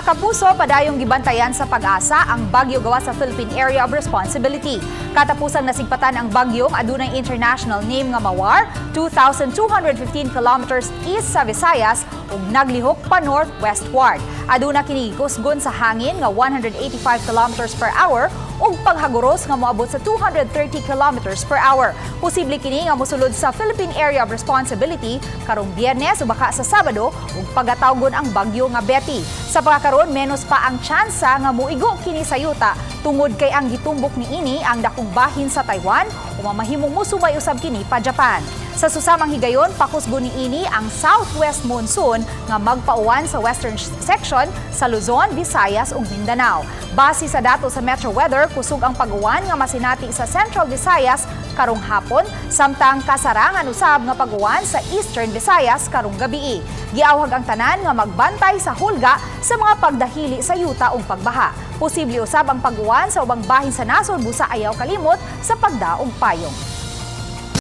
Mga kapuso, padayong gibantayan sa PAGASA ang bagyo gawas sa Philippine Area of Responsibility. Katapusang nasigpatan ang bagyong adunay international name nga Mawar, 2,215 kilometers east sa Visayas ug naglihok pa northwestward. Aduna kini kusgon sa hangin nga 185 kilometers per hour ug paghaguros nga moabot sa 230 kilometers per hour. Posible kini nga mosulod sa Philippine Area of Responsibility karong Biyernes o baka sa Sabado ug pagatawgon ang bagyo nga Betty. Sa pagkakaroon, menos pa ang tsansa nga muigo kini sa yuta tungod kay ang gitumbok niini ang dakong bahin sa Taiwan ug mamahimong musubay usab kini pa Japan. Sa susamang higayon, pakusgon niini ang southwest monsoon nga magpauwan sa western section sa Luzon, Visayas ug Mindanao. Base sa dato sa Metro Weather, kusog ang pag-uwan nga masinati sa Central Visayas karong hapon, samtang kasarangan usab nga pag-uwan sa Eastern Visayas karong gabii. Giawhag ang tanan nga magbantay sa hulga sa mga pagdahili sa yuta ug pagbaha. Posible usab ang pag-uwan sa ubang bahin sa nasod, busa ayaw kalimot sa pagdaog payong.